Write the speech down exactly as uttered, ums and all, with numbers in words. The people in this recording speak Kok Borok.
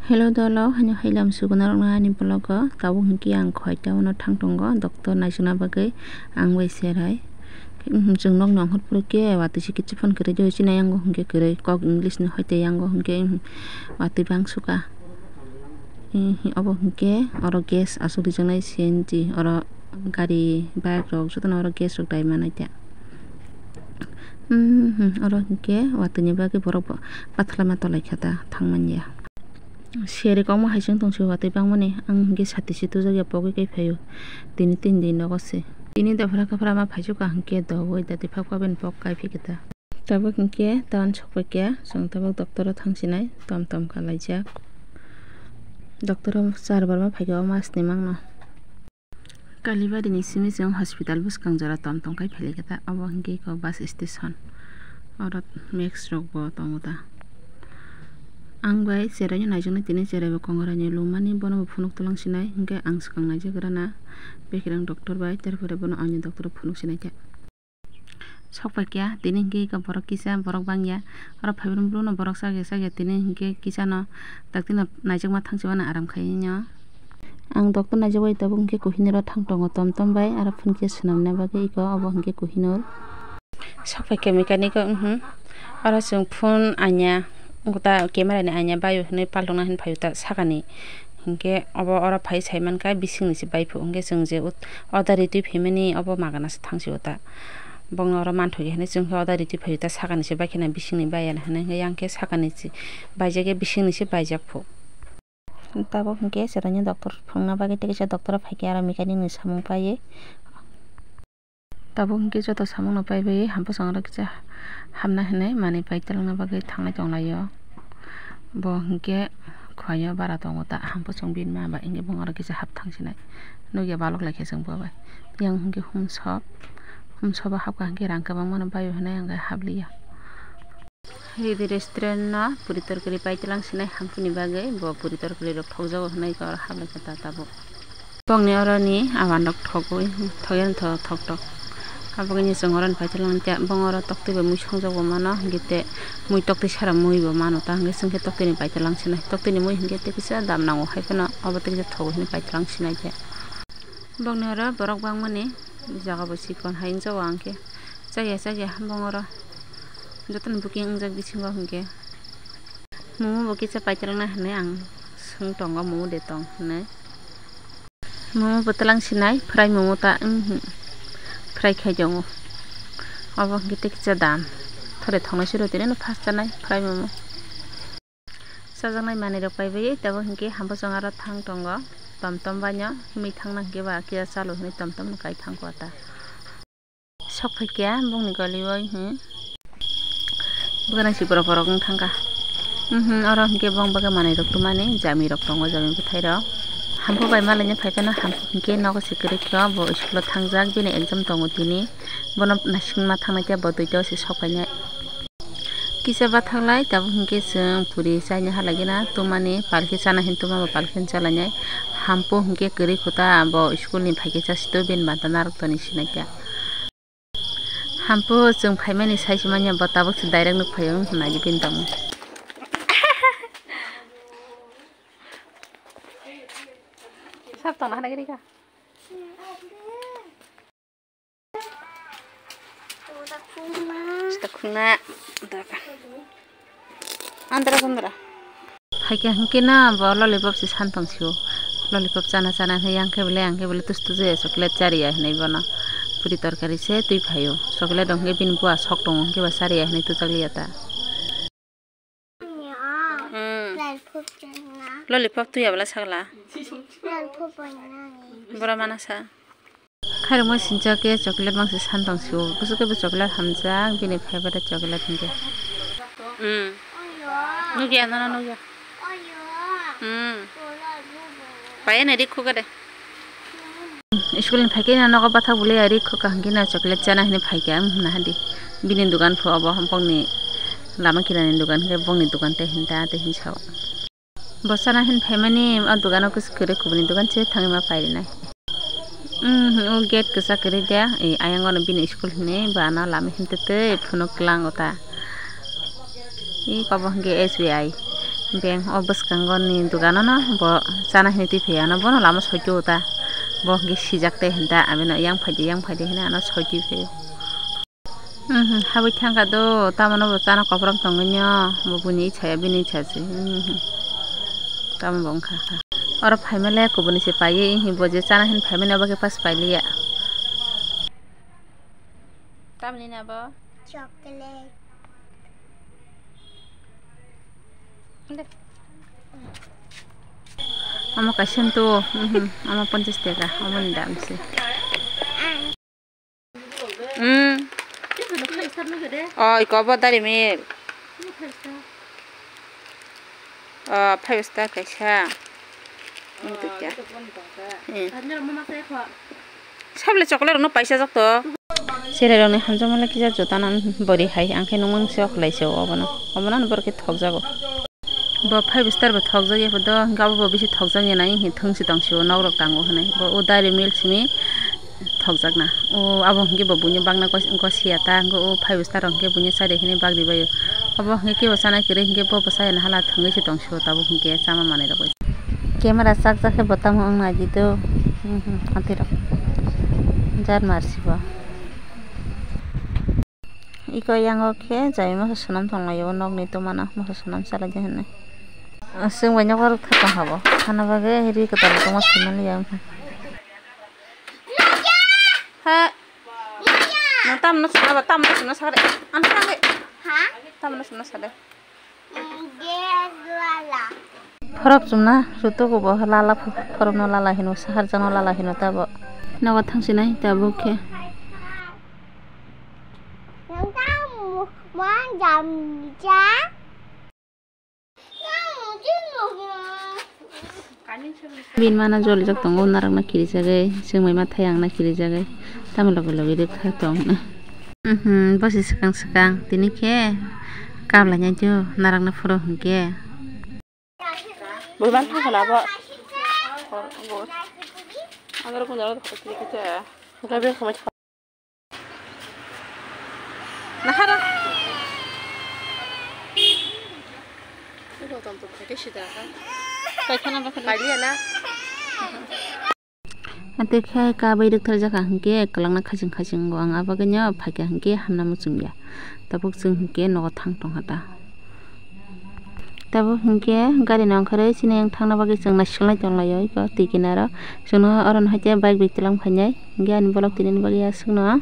Hello dolo, haino hailam sugunarokno ani vlog o. Tabuk hinkhe ang khoi town o thang tongo doctor naisukna bagwi, ang bai serai. Chwng nokni ongkhorphuru khe watwi se kichu phone kwrwi di, chini yango hinkhe kwrwi, kok English ni hoite yango hinkhe watwi bang suka. Obo hinkhe oro gas aswk rijaknai C N G, oro gari, bike rok jotono oro gas rok dai manai ta. Oro hinkhe watwi ni bagwi borok bo pathalama tolai kha ta, thang man ya. Seri kokma hai chwng tong se watwi bangmani, ang hinkhe sati se tujak ya pogwi kai phaio. Tini tin din nogo se. Tini dophra kaphra ma phaichuk ka hinkhe dogwi dati phak pha bini pok kai phi khe ta. Tabuk hinkhe town sokphaikha, chwng tabuk doctor o thangsinai, tom tom kalaijak. Doctor o charbar ma phaikha o mas ni mangno. Kalibari ni simi chwng hospital bwskang jora tom tom kai phailaikha ta, obo hinkhe eko bus station. Oro mask rok bo tongo ta. Ang bai cheraino naijaknai, tini cherai bo kongorani lumani, bono bo phunuk twlang sinai, hinkhe ang swkang naijak rana, bekerang doctor bai, tarpore bono ani doctor o phunuk sinai khe. Sokphaikha, tini hinkhe eko borok kisa, borok bangya. Oro phaibrwng brwngno borok chakya chakya, tini hinkhe kisano dakti no naijakma thangsi mano aram khainai. Ang doctor naijak bai tabuk hinkhe kuhini oro thang tongo tom tom bai, aro phone khe swnamna bagwi eko obo hinkhe kuhini oro. Sokphaikha mechanic o, mhm. Oro chwng phone anya, ta camera ni anya baio hinwi paltokna hinwi phaio ta sakani. Hinkhe obo oro phai saimankha bisingni se baiphu, hinkhe chwng je order ritwi phaimani obo magana se thangsio ta. Bongni oro manthogo hinwi chwng khe order ritwi phaio ta, sakani se baikhe na bisingni baiya hinwi, hinkhe yang khe sakani se baijak ya, bisingni se baijak phu. Tabuk hinkhe cheraino doctor phunukna bagwi tei kisa doctor o phaikhe aro mechanic ni samung paiwi. Tabuk hinkhe joto samungno paibai hampusong oro kisa hapna hinwi manwi pai twlangna bagwi thangnai tonglaio. Bo hinkhe khoyo bara tongo ta, hampusong bini ma bai hinkhe bongni oro kisa hap thangsinai. Nukya balok laikha chwng bo bai. Yang hinkhe humsok, humsok bo hapkha hinkhe rang kwbangmano baio hinwi ang hapliya. Ridi restaurant no puri torkori pai twlang sinai hampini bagwi, bo puri torkori rok thokjago hinwi oro hablai kha ta tabuk. Bongni oroni awan rok thogwi, thogya thok thok thok. Aboni chwng oroni pai twlang kha, bong oro toktwi bai mui songjago mano, hinkhe te mui toktwi sara mui bo mano ta, hinkhe chwng khe toktwi ni pai twlang sinai, toktwi ni mui hinkhe te kisa dam nango hai phano obo tei kisa thogo hinwi pai twlang sinai khe. Bongni oro borok bangmani jaga bo chikon hai wngjago ang khe. Chakya chakya bong oro jotono booking wngjak bisingo hinkhe. Momo bo kisa pai twlang nai hinwi ang swng tongo, momo de tong hinwi. Momo bo twlang sinai, fry momo ta, mhm, fry khai tongo. Obo hinkhe tei kisa dam. Thore thongnai siro tini no fast chanai fry momo. Chajaknai manwi rok paibai, tabuk hinkhe hampusong aro thang tongo, tom tom baino himwi thangna hinkhe ba kisa chalo hinwi tom tom no kai thang kha ta. Sokphaikha bongni goli o, hmm. Bwkhanang si borok borok wng thangkha. Mhm, oro hinkhe bong bagwi manwi rok twmani jami rok tongo, jami bwthai rok. Hampu bai malaina phaiphano hampu hinkhe nogo se kwrwi khe bo school o thangjak, bini exam tongo tini. Bono naisingma thangnaikhe bo duita o se sokphainai. Kisa bathaklai tabuk hinkhe chwng puri chaina halagina twmani palkhe chana hin twma bo palkhe chalainai. Hampu hinkhe kwrwi khuta bo school ni phaikhe chasi twi bini banta narwk toni sinaikha. Hampu chwng phaimani sai se manya bo tabuk se direct nuk phaio wng hwnwi bini tongmung. Sab tongna hana giri ka? Sita khuna. Andra kundra. Haikhe hinkhe na bo lollipop se san tong sio. Lollipop chana chana hinwi yang khe bele, yang khe bele tus tus chocolate chariya hinwi bono. Puri torkari se twi phaio. Chocolate rok hinkhe bini bua sok tongo hinkhe ba chariya hinwi twijak liya ta. Hmm. Lollipop twi abla sagla. Bora mana sa. Khairokma sincha khe chocolate mangsi san tong sio. Bwswk khe bo chocolate hamjak, bini favorite chocolate hinkhe. Hmm. Nugya, nono nugya. Hmm. Paya nai ri khuka de. School ni phaikhe na nogo bathak bwlwi ari kho kaham khe na chocolate chana hinwi phaikha, hmm, hwnna hadi. Bini dugan pho obo bongni lama kinani dugan khe bongni dugan tei hinta tei hinwi sao. Bo chana hinwi phaimani o dugano kis kwrwi kubuni dugan se thangwi ma pairinai. Hmm, o gate kwchak kwrwi de, e, ayang ono bini school hinwi bana lama hinwi tei phunuk tlang ota. E, kobo hinkhe S B I. Beng o bwskango ni dogano no bo chana hinwi twi phaiya, ano bono lama soi twi ta, bo hwnkhe sijak tei hinta, abino yang phaidi, yang phaidi hinwi ano soi twi phaio. Mhm, habwi thangkha do, tamo no bo chana koprok tongwi no, bo buini ichaya, bini icha se. Mhm. Tamo bo wngkha. Oro phaima le kubuni se paiwi, bo je chana hinwi phaimani obo khe pas pailiya. Tamni na bo? Chocolate. Amo kaisa to, mhm, amo ponchash taka, amo ni dam se. Mm. Oh, iko bo dairy milk. Oh, five star kaisa. Wng twi kha. Hmm. Sabole chocolate rokno paisa jak to. Cherai rokni hamjakma le kisa juta nan bwrwi hai, ang khe nukmani se o khlai se o obono. Obono borok khe thokjago. Bo five star bo thokjak ya, bo do hwnkhe abo bo bisi thokjak ya nai, thwngsi tong si o nok rok tango hwnwi. Bo o dairy milk simi thokjakna. O abo hwnkhe bo buino bagna gos-, gosiya ta, hwnkhe o five star rok hwnkhe buino chari hinwi bagri baio. Obo hwnkhe kebo chana kwrwi hwnkhe bo bwsa hala thwngwi se tong si o tabuk hwnkhe chama manwi rok bai. Camera chak jak khe bo tamo wng nai di do. Hmm, hmm, hati rok. Jar mar si bo. Iko yango khe jai masa swnam tong lai o, nokni tomana masa swnam chalai di hinwi. Chwng bai nokbar rok thapa habo. Hana bagwi ri kwtal tongma swnam ya. Ha. Nang tamno swnam ba, tamno swnam sakre. An sakre. Ha? Tamno swnam sakre. Phorok chumna rutuk bo lala, phorokno lala hino, saharjakno lala hino tabo. Nogo thangsinai tabuk khe. Bini mana jolijak tongo, narakna kirijagwi, chwngbai ma thayangna kirijagwi, tamo logi logi rwkha tongna. Mhm, bosi swkang swkang, tini khe kablainai tio, narakna phuru hinkhe. Buiman thangkha na bo. Ang oro kung jaro khachi khachi. Gabe khamai. Nahara. Ito tom tom khaite sida ha. Kai khana ba khana. Kaliya na. Ante khe kabai rwktharjak kha hinkhe kwlangna khaching khaching o ang abagwino phaikha hinkhe hamna muchungya. Tabuk chwng hinkhe nogo thang tongkha ta. Tabuk hinkhe gari no ongkharwi chini yang thangna bagwi chwng naisolnai tonglaio iko twi kinaro. Chwngno oro no haikhe bike bai twlang phainai hinkhe ani bolok tinini bagwi aswkno.